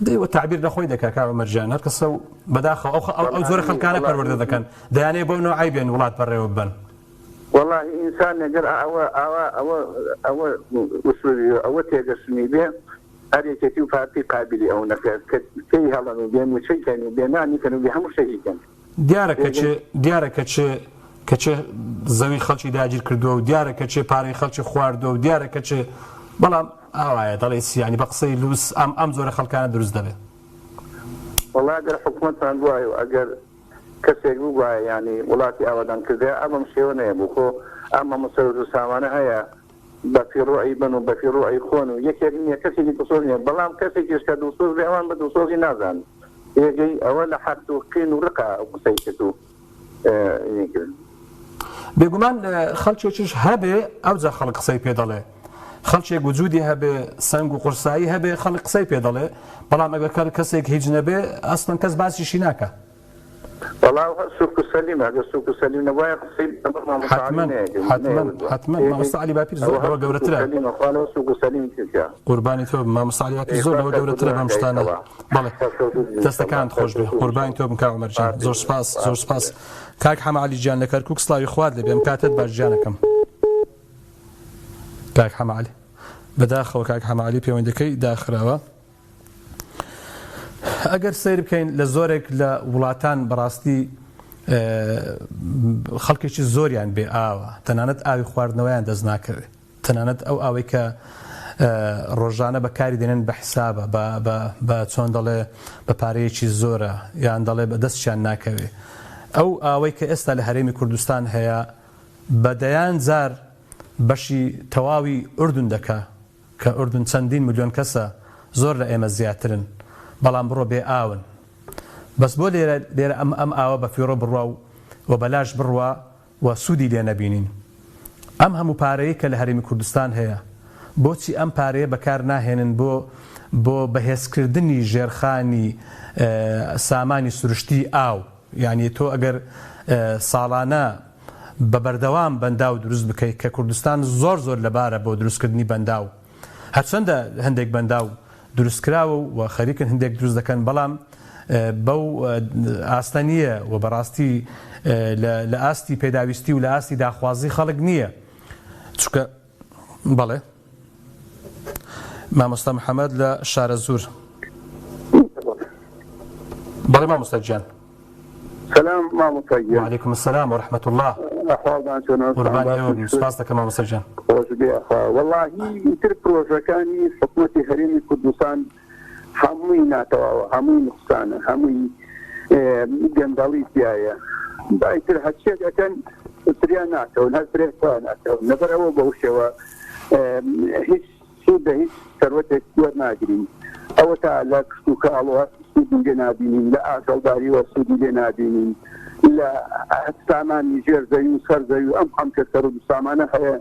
دەی وە تەعبیر لە خۆی دەکا کاک عومەر گیان هەر کەسە و بەداخەوە ئەو ئەو ئەو جۆرە وەڵاهی خەڵکانە پەروەردە وەڵاهی دەکەن دەیانەوێ بەو نەوعەی بێن وڵات بەڕێوە ببەن. وەڵاهی ئینسان گەر ئەوە ئاوا ئەوە ئەوە ئوسلوبی ئەوە تێگەشتنی بێ هەر یەکێتی و پارتی قابیلی ئەو نەکە کە پێی هەڵەن و بێ موچەی کەن و بێ نانی کەن و بێ هەموو شتێکی کەن. دیارە کە کێ دیارە کە کێ کە کێ زەوی خەڵکی داگیر کردووە و دیارە کە کێ پارەی خەڵکی خواردووە و دیارە کە کێ بەڵام ئاوایە دەڵێ چی یانی بە قسەی لووس ئەم ئەم جۆرە خەڵکانە دروست دەبێ. وەڵا ئەگەر حکومەتمان بوایە و ئەگەر کەسێک ببوایە یانی وڵاتی ئاوەدان کردایە ئا بەم شێوە نەیەبوو خۆ ئەم هەموو سەروەت و سامانە هەیە بە فیڕۆ ئەیبەن و بە فیڕۆ ئەیخۆن و یەکێک نیە کەسێکی دڵسۆز نیە بەڵام کەسێکیش کە دڵسۆز بێ ئەوان بە دڵسۆزی نازانن تێگەی ئەوە لە حەقد و قین و ڕقە ئەو قسەی کرد و ینی کرد. بێگومان خەڵکێکیش هەبێ ئەوجا خەڵک قسەی پێ دەڵێ خەڵکێک وجودی هەبێ سەنگ و قورسایی هەبێ خەڵک قسەی پێ دەڵێ بەڵام ئەگەر کەسێک هیچ نەبێ ئەسڵەن کەس باسیشی ناکا. وەڵا ئەو هەر سوک و سەلیمە ئەگەر سوک و سەلیم نەبوایە قسەی لەگەڵ مامۆستا عەلی حەتمەن نەیەکرد حەتمەن نەیەوتوە حەتمەن تێگەی مامۆستا عەلی باپیر زۆر ئەوە هەر لەوە سوک و گەورەترە. سەلیمە خوا لەوە سوک و سەلیم ترکە. قوربانی تۆ بم مامۆستا عەلی باپیر ئەی زۆر خوا لەوە گەورەترە سەرکەوتوو بەم بکا شتانە ئیشەڵا بەڵێ سەرکەوتوو بن ئیشەڵا دەستەکانت خۆش بێ سەرکەوتوو بن قوربانی تۆ بم کاک عومەر گیان ئیشەڵا زۆر سوپاس زۆر سوپاس کاک حەمە عەلی گیان لە کەرکوک سڵاوی خوات لێ بێ ئەم کاتەت باش گیانەکەم کاک حەمە عەلی بەداخەوە کاک حەمە عەلی پەیوەندەکەی داخراوە. ئەگەر سەیر بکەین لە زۆرێک لە وڵاتان بەڕاستی خەڵکێکی زۆریان بێ ئاوە تەنانەت ئاوی خواردنەوەیان دەست ناکەوێت تەنانەت ئەو ئاوەی کە. ڕۆژانە بەکاری دێنن بە حسابە بە بە بە چۆن دەڵێ بە پارەیەکی زۆرە یان دەڵێ بە دەستیان ناکەوێ ئەو ئاوەی کە ئێستا لە هەرێمی کوردستان هەیە بە دەیان جار بەشی تەواوی ئوردن دەکا کە ئوردن چەندین ملیۆن کەسە زۆر لە ئێمە زیاترن بەڵام بڕۆ بێ ئاون بەس بۆ لێرە لێرە ئەم ئەم ئاوە بە فیڕۆ بڕوا و و بەلاش بڕوا و سوودی لێ نەبینین ئەم هەموو پارەیەی کە لە هەرێمی کوردستان هەیە بۆچی ئەم پارەیە بەکار ناهێنن بۆ بۆ بەهێزکردنی ژێرخانی سامانی سروشتی ئاو یانی تۆ ئەگەر ساڵانە بە بەردەوام بەنداو دروست بکەیت کە کوردستان زۆر زۆر لەبارە بۆ دروستکردنی بەنداو هەرچەندە هەندێک بەنداو دروستکراوە و خەریکن هەندێک دروست دەکەن بەڵام بەو ئاستە نییە و بەڕاستی لە ئاستی پێداویستی و لە ئاستی داخوازی خەڵک نییە چونکە بەڵێ مامۆستا محەممەد لە شارەزوور بەڵێ مامۆستا گیان سلام مامۆستا گیان وعلیکم السلام ورحمة الله ئەحواڵتان چۆنە قوربانی ئێوە بم سوپاس دەکەم مامۆستا گیان خۆش بێ ئەخوا وەڵاهی ئیتر پرۆژەکانی حکومەتی هەرێمی کوردستان هەمووی ناتەواوە هەمووی نوقسانە هەمووی گەندەڵی تیایە با ئیتر هەرچیەک ئەکەن فریا ناکەون هەر فریا خۆیان ئەکەون لەبەر ئەوە بەو شێوە هیچ سوود لە هیچ سەروەتێک وەرناگرین ئەوەتا لە کشتوکاڵ سوودی لێ نابینین لە ئاژەڵداریوە سوودی لێ نابینین لە سامانی ژێر زەوی و سەر زەوی و ئەم حەمکە سەرود و سامانە هەیە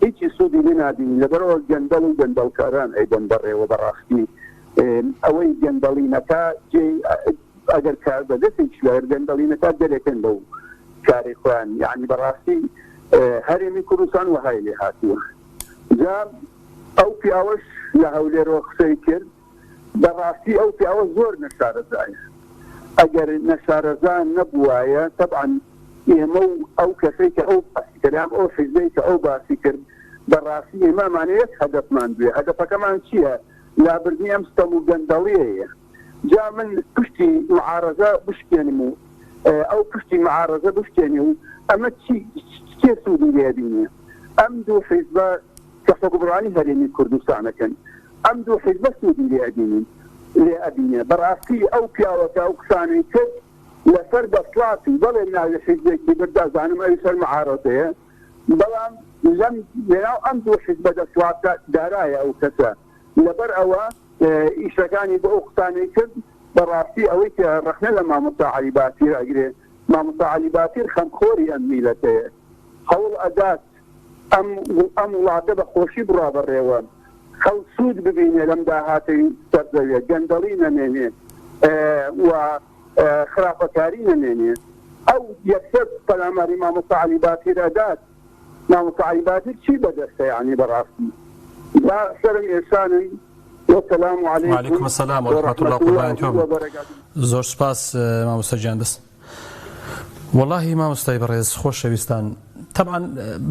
هیچی سوودی لێ نابینین لەبەرئەوە گەندەڵ و گەندەڵکاران ئەیبەن بەڕێوە بەڕاستی ئەوەی گەندەڵی نەکا جێی ئەگەر کار بەدەستێکیش بێ ئەگەر گەندەڵی نەکا دەرێکەن لەو کارەی خۆیان یانی بەڕاستی هەرێمی کوردستان وەهای لێ هاتووە جا ئەو پیاوەش لە هەولێرەوە قسەی کرد بەڕاستی ئەو پیاوە زۆر نەشارەزایە ئەگەر نەشارەزا نەبوایە تەبعەن ئێمە و ئەو کەسەی کە ئەو باسی کرد یان ئەو حیزبەی کە ئەو باسی کرد بەڕاستی ئێمە ئەمانە یەک هەدەفمان بوێ هەدەفەکەمان چییە لابردنی ئەم ستەم و گەندەڵیەیە جا من پشتی معارەزە بشکێنم و ئەو پشتی معارەزە بشکێنێ و ئەمە چی کێ سوودی لێ بینێ ئەم دوو حیزبە کە حوکمڕانی هەرێمی کوردستان ئەکەن ئەم دوو حیزبە سوودی لێ ئەبینین لێ ئەبینێ بەڕاستی ئەو پیاوە کە ئەو قسانەی کرد لەسەر دەسڵاتی بەڵێ ناوی حیزبێکی برد ئەزانم ئەویش هەر معارەزەیە بەڵام لەم لەناو ئەم دوو حیزبە دەسڵاتە دارایە ئەو کەسە لەبەر ئەوە ئیشەکانی بۆ ئەو قسانەی کرد بەڕاستی ئەوەی کە ڕەخنە لە مامۆستا عەلی باپیر ئەگرێ مامۆستا عەلی باپیر خەمخۆری ئەم میلەتەیە هەوڵ ئەدات ئەم ئەم وڵاتە بە خۆشی بڕا بەڕێوە، خەڵک سوود ببینێ لەم داهاتەی سەر زەویە، گەندەڵی نەمێنێ و خراپەکاری نەمێنێ. ئەو یەکسەر پەلاماری مامۆستا عەلی باپیر ئەدات، مامۆستا عەلی باپیر چی بەدەستە یەعنی بەڕاستی با سەرم ئێشانن وسلام علیکم وعلیکم السلام ورحمة الله ورحمة قوربانی تۆ و بم بەرەکاته. زۆر سوپاس مامۆستا گیان دەست وەڵاهی مامۆستای بەڕێز خۆشەویستان تەبعەن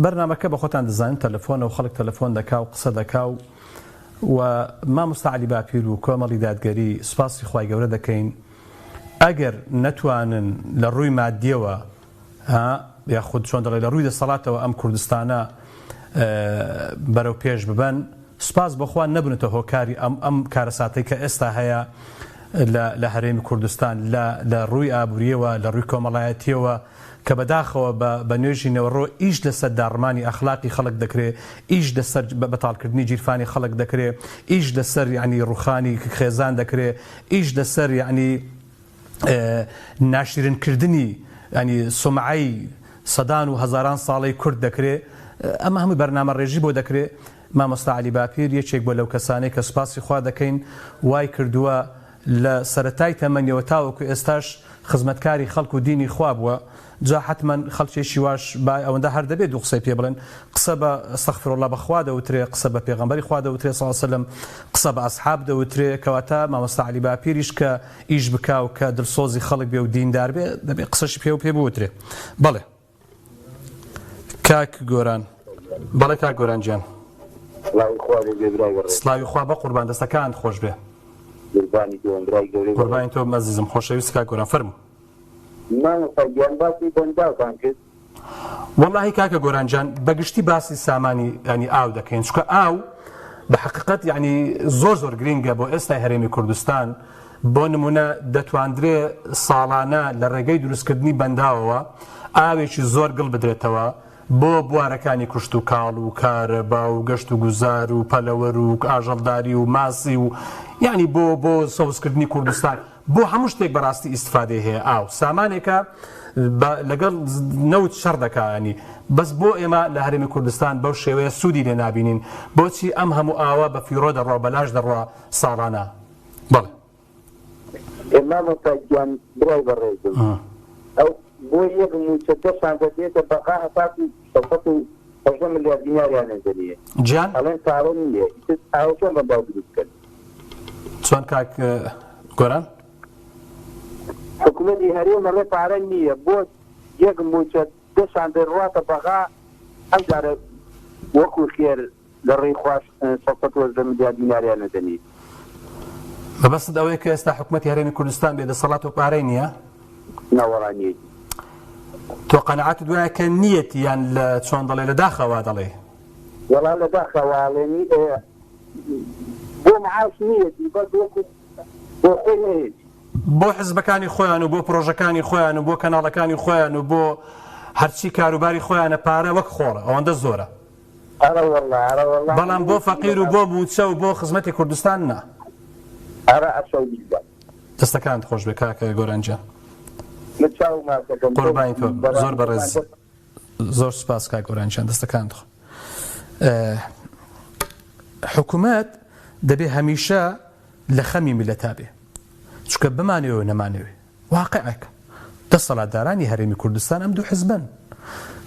بەرنامەکە بە خۆتان دەزانن تەلەفۆنە و خەڵک تەلەفۆن دەکا و قسە دەکا و و مامۆستا عەلی باپیر و کۆمەڵی دادگەری سوپاسی خوای گەورە دەکەین ئەگەر نەتوانن لە ڕووی مادیەوە ها یاخود چۆن دەڵێ لە ڕووی دەسەڵاتەوە ئەم کوردستانە بەرەو پێش ببەن سوپاس بۆ خوا نەبنەتە هۆکاری ئەم ئەم کارەساتەی کە ئێستا هەیە لە لە هەرێمی کوردستان لە لە ڕووی ئابووریەوە لە ڕووی کۆمەڵایەتیەوە کە بەداخەوە بە بە نوێژی نەوەڕۆ ئیش لەسەر داڕمانی ئەخلاقی خەڵک دەکرێ ئیش لەسەر بەتاڵکردنی گیرفانی خەڵک دەکرێ ئیش لەسەر یعنی ڕوخانی خێزان دەکرێ ئیش لەسەر یعنی ناشرین کردنی یانی سومعەی سەدان و هەزاران ساڵەی کورد دەکرێ ئەمە هەمووی بەرنامە ڕێژی بۆ دەکرێ مامۆستا عەلی باپیر یەکێک بووە لەو کەسانەی کە سوپاسی خوا دەکەین وای کردووە لە سەرەتای تەمەنیەوە تاوەکو ئێستاش خزمەتکاری خەڵک و دینی خوا بووە جا حەتمەن خەڵکێکی واش با ئەوەندە هەر دەبێ دوو قسەی پێ بڵێن قسە بە استغفر اللە بە خوا دەوترێ قسە بە پێغەمبەری خوا دەوترێ صلی اللە علیە وسلم قسە بە ئەسحاب دەوترێ کەواتە مامۆستا عەلی باپیریش کە ئیش بکا و کە دلسۆزی خەڵک بێ و دیندار بێ دەبێ قسەشی پێ و پێ بوترێ بەڵێ کاک گۆران بەڵێ کاک گۆران گیان سڵاوی خوا لێ بێ برای بەڕێز. سڵاوی خوا بەقوربان دەستەکانت خۆش بێ. قوربانی تۆم برای گەورەی بەڕێز. قوربانی تۆ بم ئەزیزم خۆشەویست کاک گۆران فەرموو. مامۆستا گیان باسی بەنداوتان کرد. وەڵاهی کاکە گۆران جان بەگشتی باسی سامانی یانی ئاو دەکەین چونکە ئاو. بە حەقیقەت یانی زۆر زۆر گرینگە بۆ ئێستای هەرێمی کوردستان بۆ نمونە دەتواندرێ ساڵانە لە ڕێگەی دروستکردنی بەنداوەوە ئاوێکی زۆر گڵ بدرێتەوە بۆ بوارەکانی کشتوکاڵ و کارەبا و گەشت و گوزار و پەلەوەر و ئاژەڵداری و ماسی و یانی بۆ بۆ سەوزکردنی کوردستان بۆ هەموو شتێک بەڕاستی ئیستفادەی هەیە ئاو سامانێکە لەگەڵ نەوت شەڕ دەکا ینی بەس بۆ ئێمە لە هەرێمی کوردستان بەو شێوەیە سوودی لێ نابینین بۆچی ئەم هەموو ئاوە بە فیڕۆ دەڕوا بەلاش دەڕوا ساڵانە بەڵێ. ئێ مامۆستا گیان برای بەڕێزم ئەو بۆ یەک موچە دە شاندە دێتە بەغا هەتاکو 618 ملیار دیناریان ئەدەنێ گیان ئەڵێن پارە نییە ئیتر ئاوە چۆن بەنداو دروست بکەن. چۆن کاک گۆران؟ حکومەتی هەرێم ئەڵێ پارە نییە بۆ یەک موچە دە شاندە ڕواتە بەغا ئەم جارە وەکو خێر لە ڕێی خواش 618 ملیار دیناریان ئەدەنێ. مەبەستت ئەوەیە کە ئێستا حکومەتی هەرێمی کوردستان بێ دەسەڵات و پارەی نییە؟ نا وەڵا نییەتی. تۆ قەناعەتت وایە کە نییەتی یان لە چۆن دەڵێ لە داخەوە دەڵێی؟ وەڵا لە داخەوە ئەڵێمی بۆ معاش نییەتی بەس وەکو بۆ خۆی هەیەتی. بۆ حزبەکانی خۆیان و بۆ پرۆژەکانی خۆیان و بۆ کەناڵەکانی خۆیان و بۆ هەرچی کاروباری خۆیانە پارە وەک خۆڵە ئەوەندە زۆرە. ئەرە وەڵا ئەرە وەڵا. بەڵام بۆ فەقیر و بۆ مووچە و بۆ خزمەتی کوردستان نا. ئەرە ئەشەو بیللە. دەستەکانت خۆش بێ کاکە گۆران گیان. من چاوو ماچەکەم. قوربانی تۆ بم زۆر بەڕێز. زۆر سوپاس کاک گۆران گیان دەستەکانت خۆ. حکومەت دەبێ هەمیشە لە خەمی میللەتا بێ چونکە بمانەوێ و نەمانەوێ واقعێکە دەسەڵاتدارانی هەرێمی کوردستان ئەم دوو حزبەن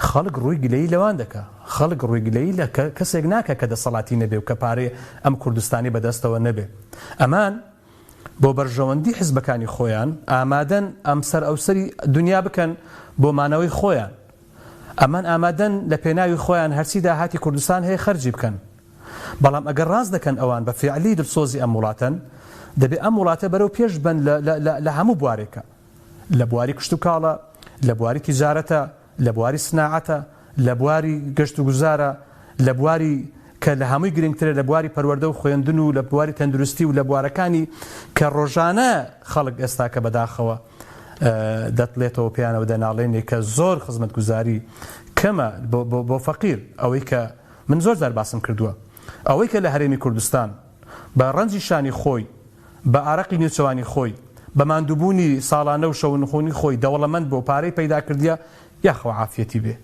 خەڵک ڕووی گلەیی لەوان دەکا خەڵک ڕووی گلەیی لە کەسێک ناکە کە دەسەڵاتی نەبێ و کە پارەی ئەم کوردستانی بەدەستەوە نەبێ ئەمان بۆ بەرژەوەندی حزبەکانی خۆیان ئامادەن ئەمسەر ئەوسەری دنیا بکەن بۆ مانەوەی خۆیان ئەمان ئامادەن لە پێناوی خۆیان هەرچی داهاتی کوردستان هەیە خەرجی بکەن. بەڵام ئەگەر ڕاست دەکەن ئەوان بە فیعلی دڵسۆزی ئەم وڵاتەن، دەبێ ئەم وڵاتە بەرەو پێش بەن لە لە لە لە هەموو بوارێکا. لە بواری کشتوکاڵە، لە بواری تیجارەتە، لە بواری سناعەتە، لە بواری گەشتوگوزارە، لە بواری کە لە هەمووی گرنگترە لە بواری پەروەردە و خوێندن و لە بواری تەندروستی و لە بوارەکانی کە ڕۆژانە خەڵک ئێستاکە بەداخەوە دەتلێتەوە پێیانەوە دەناڵێنێ کە زۆر خزمەتگوزاری کەمە بۆ فەقیر ئەوەی کە من زۆر جار باسم کردووە ئەوەی کە لە هەرێمی کوردستان بە ڕەنجی شانی خۆی بە ئارەقی نێوچەوانی خۆی بە ماندووبوونی ساڵانە و شەونخونی خۆی دەوڵەمەند بۆ پارەی پەیدا کردیە یاخوا عافیەتی بێ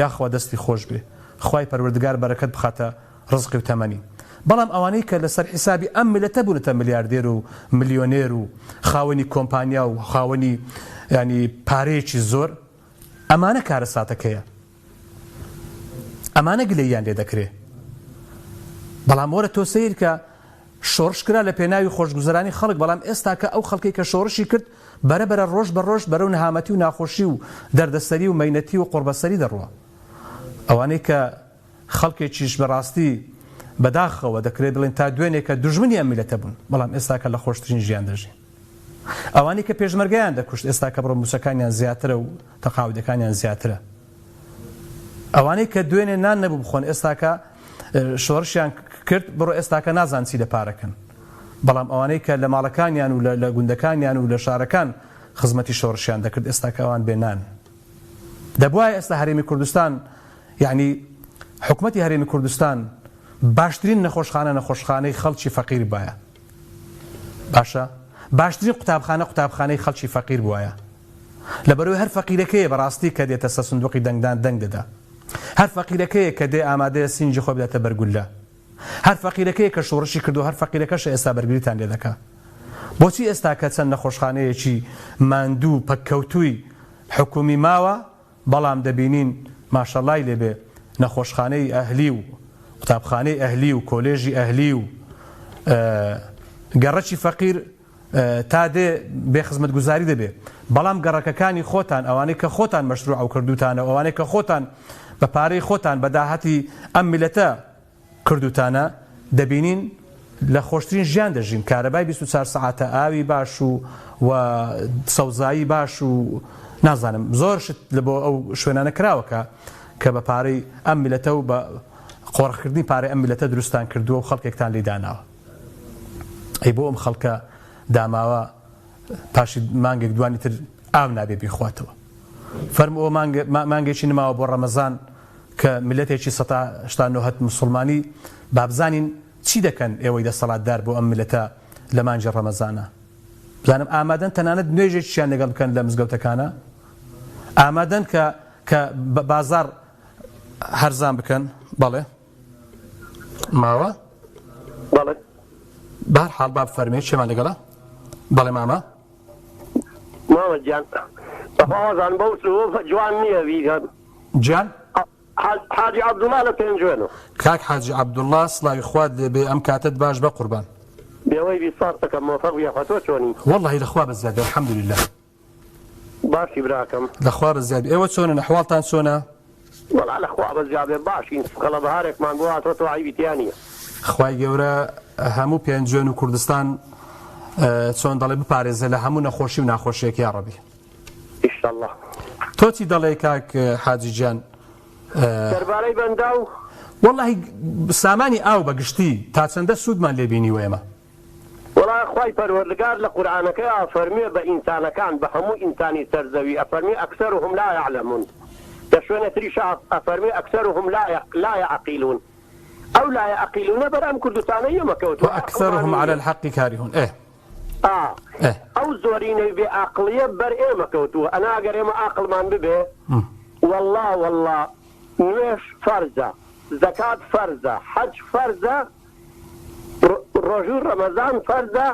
یاخوا دەستی خۆش بێ خوای پەروەردگار بەرەکەت بخاتە ڕزقی و تەمەنی بەڵام ئەوانەی کە لەسەر حیسابی ئەم میللەتە بوونەتە ملیاردێر و ملیۆنێر و خاوەنی کۆمپانیا و خاوەنی یانی پارەیەکی زۆر ئەمانە کارەساتەکەیە ئەمانە گلەییان لێ دەکرێ بەڵام وەرە تۆ سەیر کە شۆڕش کرا لە پێناوی خۆشگوزەرانی خەڵک بەڵام ئێستا کە ئەو خەڵکەی کە شۆڕشی کرد بەرە بەرە ڕۆژ بە ڕۆژ بەرەو نەهامەتی و ناخۆشی و دەردەسەری و مەینەتی و قوڕبەسەری دەڕوا ئەوانەی کە خەڵکێکیش بەڕاستی بەداخەوە دەکرێت بڵێین تا دوێنێکە دوژمنی ئەم میللەتە بوون، بەڵام ئێستاکە لە خۆشترین ژیان دەژین. ئەوانەی کە پێشمەرگەیان دەکوشت ئێستاکە بڕە مووچەکانیان زیاترە و تەقاعودەکانیان زیاترە. ئەوانەی کە دوێنێ نان نەبوو بخۆن ئێستاکە شۆڕشیان کرد بڕۆ ئێستاکە نازان چی لە پارەکەن. بەڵام ئەوانەی کە لە ماڵەکانیان و لە گوندەکانیان و لە شارەکان خزمەتی شۆڕشیان دەکرد ئێستاکە ئەوان بێ نان. دەبوایە ئێستا هەرێمی کوردستان یەعنی حکومەتی هەرێمی کوردستان باشترین نەخۆشخانە نەخۆشخانەی خەڵکی فەقیر بایە باشە باشترین قوتابخانە قوتابخانەی خەڵکی فەقیر بوایە لەبەرەوەی هەر فەقیرەکەیە بەڕاستی کە دێتە سە سندوقی دەنگدان دەنگ دەدا هەر فەقیرەکەیە کە دێ ئامادەیە سینگی خۆی بداتە بەر گوللە هەر فەقیرەکەیە کە شۆڕشی کردو هەر فەقیرەکەشە ئێستا بەرگریتان لێ دەکا بۆچی ئێستا کە چەند نەخۆشخانەیەکی ماندوو پەککەوتووی حکومی ماوە بەڵام دەبینین ماشەڵای لێ بێ نەخۆشخانەی ئەهلی و قوتابخانەی ئەهلی و کۆلێژی ئەهلی و گەڕەکی فەقیر تا دێ بێ خزمەتگوزاری دەبێ بەڵام گەڕەکەکانی خۆتان ئەوانەی کە خۆتان مەشروع و کردوتانە ئەوانەی کە خۆتان بە پارەی خۆتان بە داهاتی ئەم میلەتە کردوتانە دەبینین لە خۆشترین ژیان دەژین کارەبای 24 سەعاتە ئاوی باش و و سەوزایی باش و نازانم زۆر شت لە بۆ ئەو شوێنانە کراوە کە کە بە پارەی ئەم میلەتە و بە. قۆرخکردنی پارەی ئەم میللەتە دروستتان کردووە و خەڵکێکتان لی داناوە. ئەی بۆ ئەم خەڵکە داماوە پاشی مانگێک دوانی تر ئاو نابێ بیخواتەوە؟ فەرموو ئەوە مانگ مانگێکی نماوە بۆ ڕەمەزان کە میللەتێکی سەتا هەشتا نۆهەت موسوڵمانی با بزانین چی دەکەن ئێوەی دەسەڵاتدار بۆ ئەم میللەتە لە مانگی ڕەمەزانا؟ بزانم ئامادەن تەنانەت نوێژێکیشیان لەگەڵ بکەن لە مزگەوتەکانا؟ ئامادەن کە کە بازاڕ هەرزان بکەن؟ بەڵێ ماوە؟ بەڵێ بەهەر حاڵ با بفەرمێ چێمان لەگەڵە؟ بەڵێ مامە مامە گیان بەخوا وازانم بەو سلوبە جوان نییە بیکەم گیان حاجی عەبدوڵا لە پێنجوێنەوە. کاک حاجی عەبدوڵا سڵاوی خوات لێ بێ ئەم کاتەت باش بەقوربان. بێوەی بی سپاست دەکەم مۆفەق بی یاخوا تۆ چۆنی؟ وەڵاهی لە خوا بەزیاد بێ الحمدللە. باشی براکەم. لە خوا بەزیاد بێ ئێوە چۆنن ئەحواڵتان چۆنە؟ وەڵا لە خوا بەزیاد بێ باشین سکەڵە بەهارێکمان بۆ هاتۆتەوە عەیبی تیا نیە. خوای گەورە هەموو پێنجوێن و کوردستان چۆن دەڵێ بپارێزێ لە هەموو نەخۆشی و ناخۆشیەک یاڕەبی. ئیشەڵا. تۆ چی دەڵێی کاک حاجی گیان؟ دەربارەی بەنداو؟ وەڵاهی سامانی ئاو بە گشتی تا چەندە سوودمان لێ بینیوە ئێمە؟ وەڵا خوای پەروەردگار لە قورئانەکەی ئەفەرموێ بە ئینسانەکان بە هەموو ئینسانی سەر زەوی ئەفەرموێ اکثرهم لا یعلمون لە شوێنێ تریشا ئەفەرموێ اکثرهم لا یعقلون ئەو لا یعقلونە بەر ئەم کوردستانەی ئێمە کەوتوە ئەقڵمان واکثرهم علی نیە. الحق کارهون ئێ. ئا ئەو زۆرینەی بێ ئاقڵیە بەر ئێمە کەوتووە ئەنا گەر ئێمە ئاقڵمان ببێ وەڵا وەڵا نوێژ فەرزە زەکات فەرزە حەج فەرزە ڕۆژووی ڕەمەزان فەرزە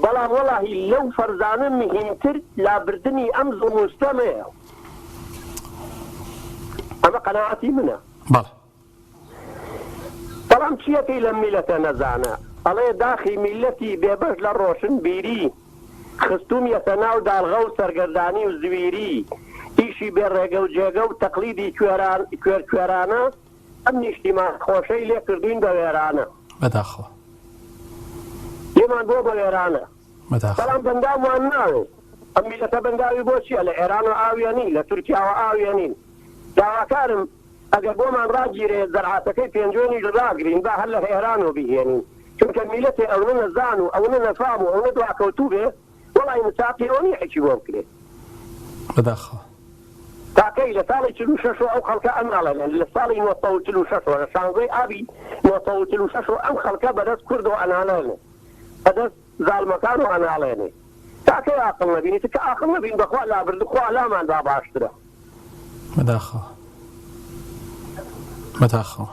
بەڵام وەڵاهی لەو فەرزانە مهیمتر لابردنی ئەم زوڵم و ستەمەیە ئەمە قەناعەتی منە. بەڵێ. بەڵام چیەکەی لەم میلەتە نەزانە ئەڵێ داخی میلەتی بێبەش لە ڕۆشن بیری خستومیەتە ناو داڵغە و سەرگەردانی و زویری ئیشی بێ ڕێگە و جێگە و تەقلیدی کوێران کوێر کوێرانە ئەم نیشتیمان خۆشەی لێ کردوین بە وێرانە. بەداخەوە. لێمان بووە بە وێرانە. بەداخەوە. بەڵام بەنداومان ناوێ. ئەم میلەتە بەنداوی بۆ چیە؟ لە ئێرانەوە ئاویەنین، لە تورکیاوە ئاویەنین. داواکارم ئەگەر بۆمان ڕاگیرێ زەرعاتەکەی پێنجوێنیش ڕاگرین با هەر لە ئێرانەوە بیهێنین چونکە میلەتێ ئەونە نەزان و ئەونە نەفام و ئەونە دواکەوتوو بێ وەڵای نساقی ئەوە نیە هیچی بۆ بکرێ. بەداخەوە. تا کەی؟ لە ساڵی 46 ەوە ئەو خەڵکە ئەناڵێنن، لە ساڵی 946 ەوە، لە شانزەی ئابی 946 ەوە ئەم خەڵکە بەدەست کوردەوە ئەناڵێنن، بەدەست زاڵمەکانەوە ئەناڵێنێ. تا کەی ئاقڵ نەبین؟ ئیتر کە ئاقڵ نەبین بەخوا لابرد خوا لامان با باشترە. بەداخەوە بەداخەوە.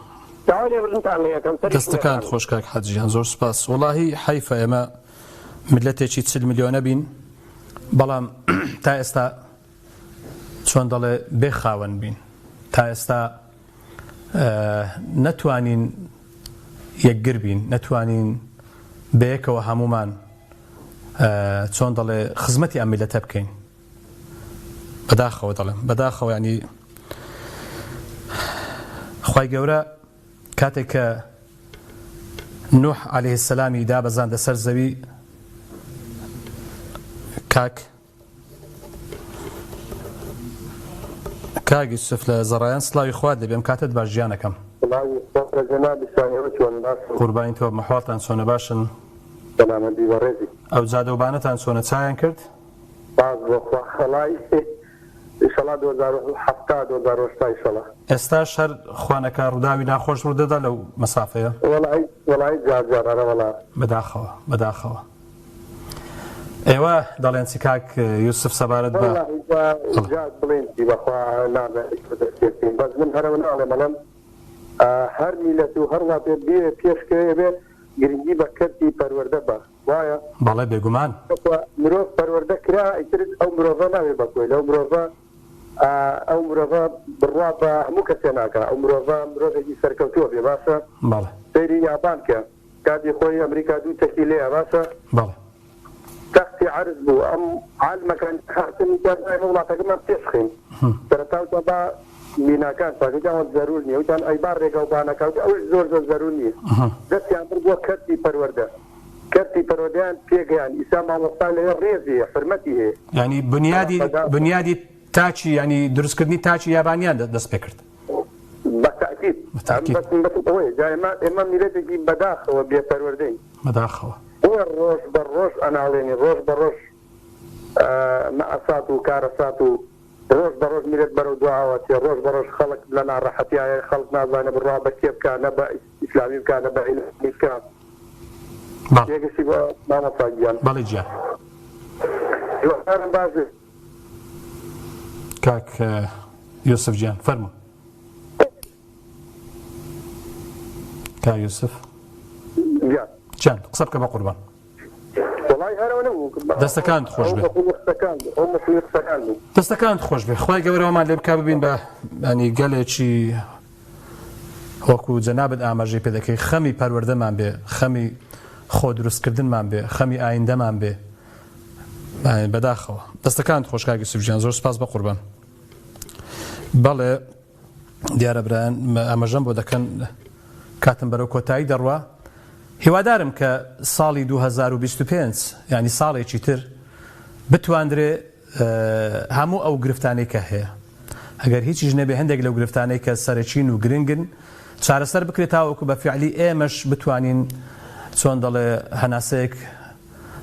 داوای لێبوردنتان لێ ئەکەم سەری دەستەکانت شوێنەکانم. خۆش کاک حاجی گیان زۆر سوپاس وەڵاهی حەیفە ئێمە میللەتێکی چل ملیۆنە بین بەڵام تا ئێستا چۆن دەڵێ بێ خاوەن بین تا ئێستا نەتوانین یەکگر بین نەتوانین بەیەکەوە هەمومان چۆن دەڵێ خزمەتی ئەم میللەتە بکەین بەداخەوە دەڵێم بەداخەوە ینی خوای گەورە کاتێک کە نوح عليه السلامی دابەزاندە سەر زەوی کاک کاک یوسف لە زەڕایان سڵاوی خوات لێبێم کاتت باش گیانەکەم. سڵاوی خوا لە جەنابیشتان ئێوە چۆنن باشن؟ قوربانی تۆ بم حاڵتان چۆنە باشن؟ سەلامەت بی بەڕێزی. ئەو جادەوبانەتان چۆنە چایان کرد؟ سپاس بۆ خوا خەڵای ئیشەڵا 2070 2080 ئیشەڵا. ئێستاش هەر خوا نەکا ڕووداوی ناخۆش ڕوودەدا لەو مەسافەیە؟ وەڵای وەڵای جار جار ئەرە وەڵا. بەداخەوە بەداخەوە. ئێوە دەڵێن چی کاک یوسف سەبارەت بە وەڵاهی جا جا بڵێن چی بەخوا نازانین چۆن دەست پێ بکەین بەس من هەرەوە ناڵێم ئەڵێم هەر میلەت و هەر وڵاتێ بێ پێش کەوێ بێ گرنگی بە کەرتی پەروەردە بە وایە؟ بەڵێ بێگومان. چونکە مرۆڤ پەروەردە کرا ئیتر ئەو مرۆڤە نابێ بە کۆیلە ئەو مرۆڤە ئەو مرۆڤە بڕوا بە هەموو کەسێ ناکا ئەو مرۆڤە مرۆڤێکی سەرکەوتووە بێ باشە بەڵێ. سەیری یابان کە کاتی خۆی ئەمریکا دوو چەکی لێیە باشە. بەڵێ. تەختی عەرز بوو ئەم عالمەکان هاتن وتیان با ئێمە وڵاتەکەمان پێش خەین سەرەتا وتیان با بیناکان چاک وتیان وە زەرور نیە وتیان ئەی با ڕێگا و بانەکان وتی ئەوش زۆر زۆر زەرور نیە دەستیان برد بۆ کەرتی پەروەردە کەرتی پەروەردەیان پێگەیان ئیسا مامۆستا لەوێ ڕێزی هەیە حورمەتی هەیە یانی بنیادی بنیادی تاکی یانی دروستکردنی تاکی یابانیان دەست پێکرد. بە تەئکید. بتاکید. بەسم بەسم ئەوەیە جا ئێمە ئێمە میلەتێکی بەداخەوە بێ پەروەردەین. بەداخەوە. بۆیە ڕۆژ بە ڕۆژ ئەناڵێنین ڕۆژ بە ڕۆژ مەئسات و کارەسات و ڕۆژ بە ڕۆژ میلەت بەرەو دواوە ئەچێ ڕۆژ بە ڕۆژ خەڵک لە ناڕەحەتیایە خەڵک نازانێ بڕوا بە کێ بکا نە بە ئیسلامی بکا نە بە عیلمانی بکا بەڵێ. تێگەشتی بۆ مامۆستا گیان. بەڵێ گیان. هیوادارم باش بێ. کاک یوسف گیان فەرموو. کاک یوسف گیان. گیان قسە بکە بە قوربان. وەڵای هەر ئەوە نەبوو. دەستەکانت خۆش بێ. ئەو مەفهومی قسەکان بوو. ئەو مەفهومی قسەکان بوو. دەستەکانت خۆش بێ. خوای گەورە وامان لێ بکا ببین بە یانی گەلێکی وەکو جەنابت ئاماژەی پێ دەکەی خەمی پەروەردەمان بێ، خەمی خۆ دروستکردنمان بێ، خەمی ئایندەمان بێ. بەداخەوە. دەستەکانت خۆش کاک یوسف گیان زۆر سپاس بەقوربان. بەڵێ دیارە برایان ئاماژەم بۆ دەکەن کاتم بەرەو کۆتایی دەڕوا هیوادارم کە ساڵی 2025 ینی ساڵێکی تر بتواندرێ هەموو ئەو گرفتانەی کە هەیە ئەگەر هیچیش نەبێ هەندێک لەو گرفتانەی کە سەرەکین و گرنگن چارەسەر بکرێت تاوەکو بە فعلی ئێمەش بتوانین چۆن دەڵێ هەناسەیەک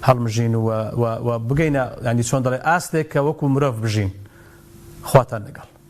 هەڵمژین و بگەینە ینی چۆن دەڵێ ئاستێک کە وەکو مرۆڤ بژین خواتان لەگەڵ.